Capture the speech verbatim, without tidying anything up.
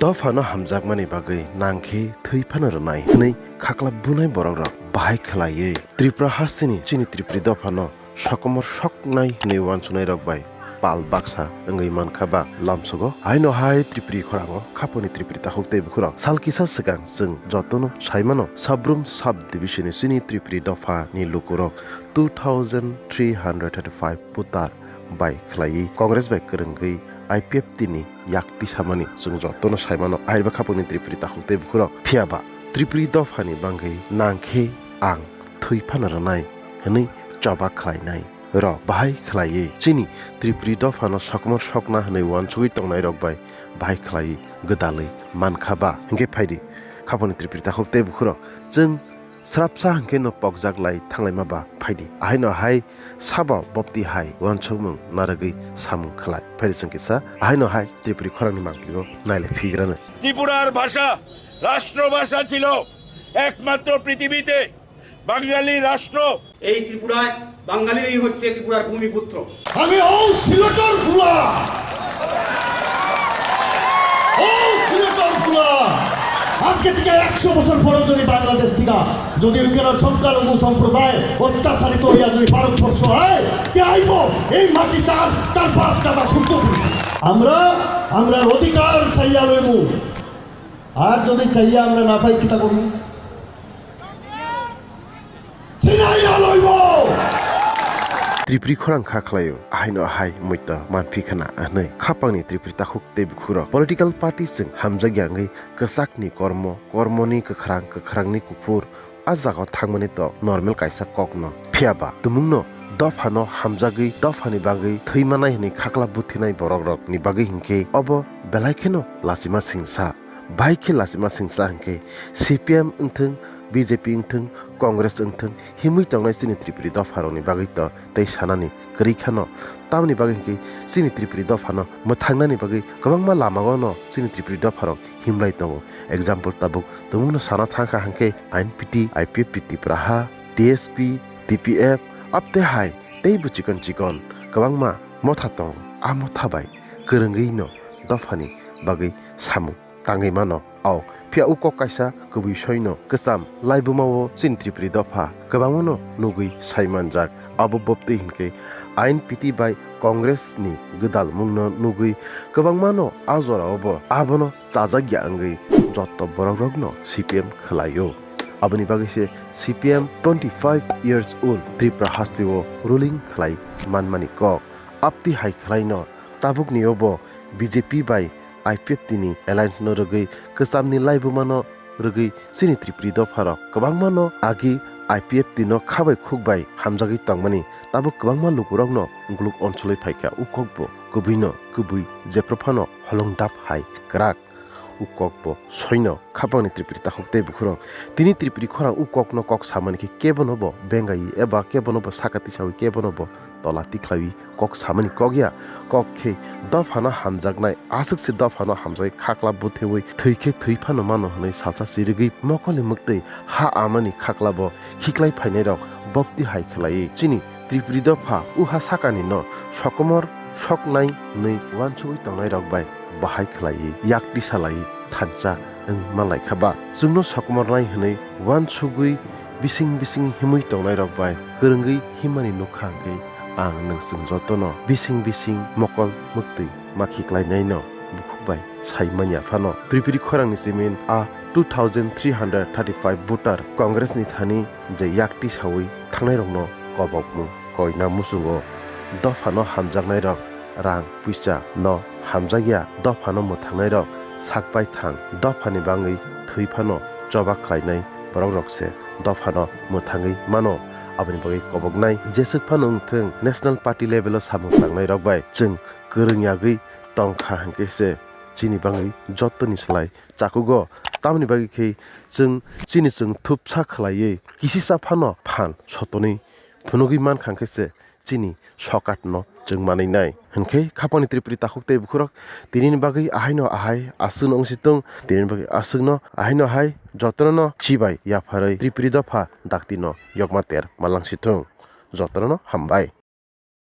Dophano hamjakmani bagwi nangkhe thwi phano rwnai hwnwi khaklap bunai borokrok bahai khlaiwi Tripura hasteni chini Tripuri dophano sokomor soknai hwnwi uansuknairok bai pal baksa wngwi mankha ba lamsogo. Haino hai Tripuri khorango khaponi Tripuri takhuk tei bukhurok sal kisa swkang chwng jotono saimano Sabrum sub division ni chini Tripuri dophani lukurok two thousand three hundred thirty-five voter bai khlaiwi Congress bai kwrwngwi I P F T ni yak tisamani chwng jotono saimano. Ahaiba khaponi Tripuri takhuk tei bukhurok phiyaba Tripuri dophani bangwi nangkhe ang thwi phano rwnai hwnwi choba khlainai rok bahai khlaiwi chini Tripuri dophano sokomor sokna hwnwi uansugwi tongnairok bai bahai khlaiwi gwdalwi mankha ba. Hinkhe phaidi khaponi Tripuri takhuk tei bukhurok chwng srapsa hinkhe no pokjak lai thanglaima ba phaidi. Ahaino hai sabo bopti hai uansukmung narwgwi samung khlai phaidi chwng kisa ahaino hai Tripuri khorangni mangpiligo nailai phigrano. ত্রিপুরার ভাষা রাষ্ট্রভাষা ছিল একমাত্র পৃথিবীতে বাঙালি রাষ্ট্র। এই ত্রিপুরায় বাঙালিরাই হচ্ছে ত্রিপুরার ভূমিপুত্র। আমি ও সিলেটর ফুলা, ও সিলেটর ফুলা। আজকে থেকে একশো বছর পরে যদি বাংলাদেশ থেকে যদি ওইখানে সংখ্যালঘু সম্প্রদায় অত্যাচারিত হইয়া যদি ভারতবর্ষ হয়, কে আইব? এই মাটি তার, তার বাপ দাদা শুদ্ধ করেছে। আমরা, আমরা অধিকার চাইয়া লইমু। আর যদি চাইয়া আমরা না পাই, কিতা করবো? Sinai aloibo! Tripuri khorang kha khlaio, ahaino ahai muito manphi khna hwnwi khapangni Tripuri takhuk tei bukhurok political party chwng hamjakya wngwi kwchakni kormo, kormoni kwkhrang, kwkhrangni kuphur, a jagao thangmani to normal kaisa kokno. Phiyaba tumungno dophano hamjagwi dophani bagwi thwi manai hwnwi khakla buthinai borokrokni bagwi hinkhe obo belai kheno lachima singsa. Bahai khe lachima singsa hinkhe C P M wngthwng, B J P wngthwng, Congress wngthwng, himwi tongnai chini Tripuri dopharokni bagwi to tei sanani kwrwi khano. Tamoni bagwi hinkhe chini Tripuri dophano mwthangnani bagwi kwbangma lamao no chini Tripuri dopharok himlai tongo. Example tabuk tumungno sana thangkha hinkhe I N P T, I P F T Tipra ha, T S P, T P F, apte hai teibo chikon chikon kwbangma motha tongo. A motha bai kwrwngwi no dophani bagwi samung tangwi mano. Ao, phiya o kok kaisa kubui soino kwcham laibumao chini Tripuri dopha kwbangmano nugwi sai manjak. Abo boptwi hinkhe I N P T bai Congress ni gwdalmungno nugwi kwbangmano a jorao bo abono chajakya wngwi jotto borokrokno C P M khwlaio. Aboni bagwi se C P M twenty five years old Tripura hasteo ruling khlai manmani kok. Apti hai khlaino tabukni obo B J P bai I P F T ni alliance no rwgwi kwchamni laibuma no rwgwi chini Tripuri dopharok kwbangma no agi I P F T no khabai khukbai hamjagwi tongmani tabuk kwbangma lukurokno guluk onsolwi phaikha. O kokbo kubui no kubui, jephru phano holong dap hai kwrak. O kokbo soino khapangni Tripuri takhuk tei bukhurok. Tini Tripuri khorang o kokno kok samani khe kebono bo bengai eba kebono bo saka tisawi kebono bo tola tikhlaiwi kok samani kok ya. Kok khe dophano hamjaknai, aswk se dophano hamjagwi khakla buthewi thwi khe thwi phano mano hwnwi salsa chirigwi mokolni mwktwi ha amani khakla bo khiklai phainairok bopti hai khlaiwi chini Tripuri dopha uha sakani no sokomor soknai hwnwi uansugwi tongnairok bai bahai khlaiwi yak tisalaiwi thansa wng manlaikha ba. Chwngno sokomornai hwnwi uansugwi bising bising himwi tongnairok bai kwrwngwi himmani nukha hwnkhe ang nwng chwng jotono bising bising mokol mwktwi ma khiklainaino bukhuk bai sai manya phano. Tripuri khorangni simin a two thousand three hundred thirty-five voter Congress ni thani je yak tisawi thangnairokno kobokmung koina muchungo dophano hamjaknairok rang puisa no hamjakya, dophano mwthangnairok sak bai thang, dophani bangwi thwi phano choba khlainai borokrok se dophano mwthangwi mano. Aboni bagwi koboknai jeswk phano wngthwng, national party level o samung tangnairok bai chwng kwrwng yagwi tongkha hwnkhe se chini bangwi jottoni slai chakugo. Tamoni bagwi khe chwng chini chwng thupsa khlaiwi kisisa phano phan sotonwi phunugwi mankha hwnkhe se chini sokat no chwng manwi nai. Hwnkhe khapangni Tripuri takhuk tei bukhurok tinini bagwi ahaino ahai aswkno wngsi tung, tinini bagwi aswkno ahaino ahai jotono no chibai yapharwi Tripuri dopha dakti no yokma ter malangsi tung. Jotono no hambai.